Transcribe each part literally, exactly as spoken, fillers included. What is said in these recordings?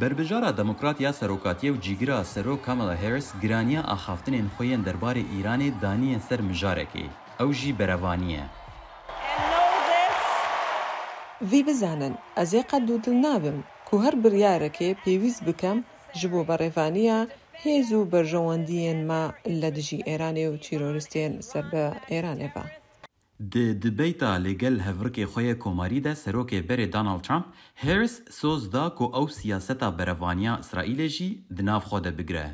Berbijara Demokrat ya Serokatiyê û cîgira Serok Kamala Harris giraniya axaftinên xwe yên derbarê Îranê daniye ser mijarekê. Ew jî berevanî ye. Vî bizanin, ez ê qet dûdil nabim ku her biryarekê pêwîst bikem ji bo berevaniya hêz û berjewendiyên me li dijî Êranê û teroristên ser bi Êranê ve. Di dibeyta li gel hevrikê xwe yê komarî de serokê berê Donald Trump, Harris soz da ku ew siyaseta berevaniya Îsraîlê jî di nav xwe de bigire.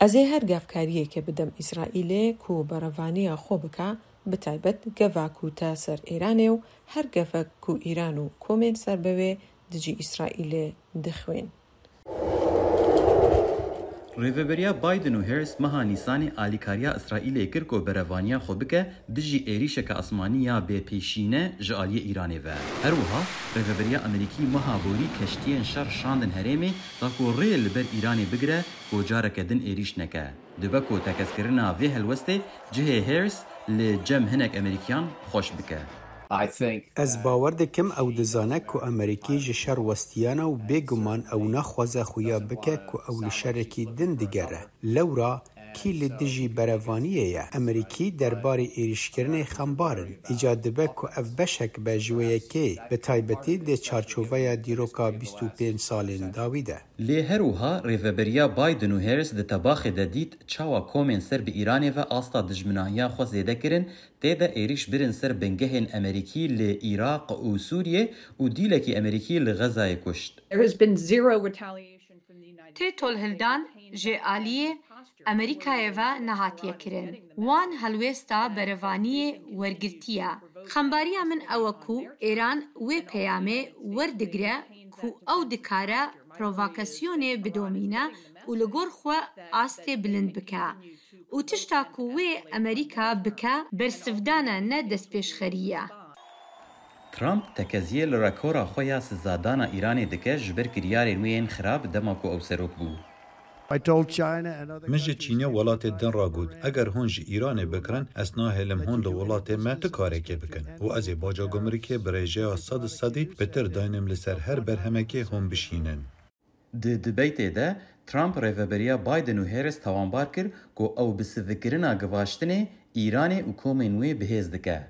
Ez ê her gavkariyekê bidim Îsraîlê ku berevaniya xwe bike, bi taybet gava ku te ser Îranê û her gavek ku Îran û komên ser bi wê dijî Îsraîlê dixwîn. Rêveberiya Biden û Harris meha Nîsanê alîkariya Îsraîlê kir ku berevaniya xwe bike dijî êrîşeke asmanî ya bêpêşîne ji aliyê Îranê ve. Her wiha rêveberiya Amerîkî meha borî keştiyên şer şandin herêmê da ku rê li ber Îranê bigire ku careke din êrîş neke. Dibe ku tekezkirina vê helwestê cihê Harris li cem hinek Amerîkiyan xweş bike. Ez bawer dikim ew dizane ku Amerîkî ji şer westiyane û bêguman ew naxwaze xuya bike ku ew li şerekî din digere. Lewra kî li dijî berevaniyê ye? Amerîkî derbarê êrîşkirinê xembar in. Îca dibe ku ev beşek be ji wê yekê, bi taybetî di çarçoveya dîroka bîst û pênc salên dawî de. Lê her wiha rêveberiya Biden û Harris di tebaxê de dît çawa komên ser bi Îranê ve asta dijminahiya xwe zêde kirin, tê de êrîş birin ser bingehên Amerîkî li Îraq û Sûriyê û dîlekî Amerîkî li Xezayê kuşt. Tê tolhildan ji aliyê Amerîkayê ve nehatiye kirin. Wan helwêsta berevaniyê wergirtiye. Xembariya min ew e ku Îran wê peyamê werdigire ku ew dikare provokasyonê bidomîne û li gor xwe astê bilind bike. Û tişta ku wê Amerîka bike, bersivdane ne destpêşxerî ye. Trump tekeziyê li rekora xwe ya sizadana Îranê dike ji ber kiryarên wê yên xirab dema ku ew serok bû. Min ji Çînê û welatê din re got, eger hûn ji Îranê bikirin, ez nahêlim hûn li welatê me tu karekê bikin û ez ê baca gumrikê bi rêjeya sed û sedî pitir daynim li ser her berhemekê hûn bişînin. Di dibeytê de Trump rêveberiya Biden û Harris tawanbar kir ku ew bi sivikirina givaştinê Îranê û komên wê bi hêz dike.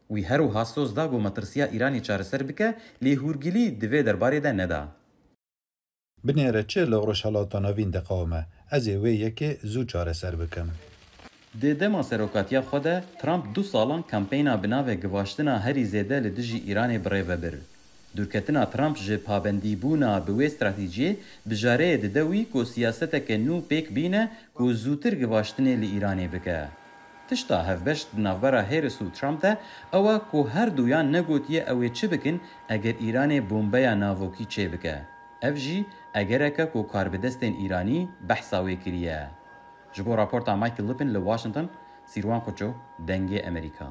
Wî her wiha soz da ku metirsiya Îranê çareser bike, lê hûrgilî di vê derbarê de neda. Binêre çi li Rojhelata Navîn diqewime, ez ê wê yekê zû çareser bikim. Di dema serokatiya xwe de Trump du salan kampeyna bi navê givaştina herî zêde li dijî Îranê bi rê ve bir. Dûrketina Trump ji pabendîbûna bi wê stratejiyê bijareyê dide wî ku siyaseteke nû pêk bîne ku zûtir givaştinê li Îranê bike. Tişta hevbeş di navbera Harris û Trump de ew e ku her duyan negotiye ew ê çi bikin eger Îranê bombeya navokî çêbike. Ev jî egereke ku karbidestên Îranî behsa wê kiriye. Ji bo raporta Michael Lipin li Washington, Sîrwan Koço, Dengê Amerîka.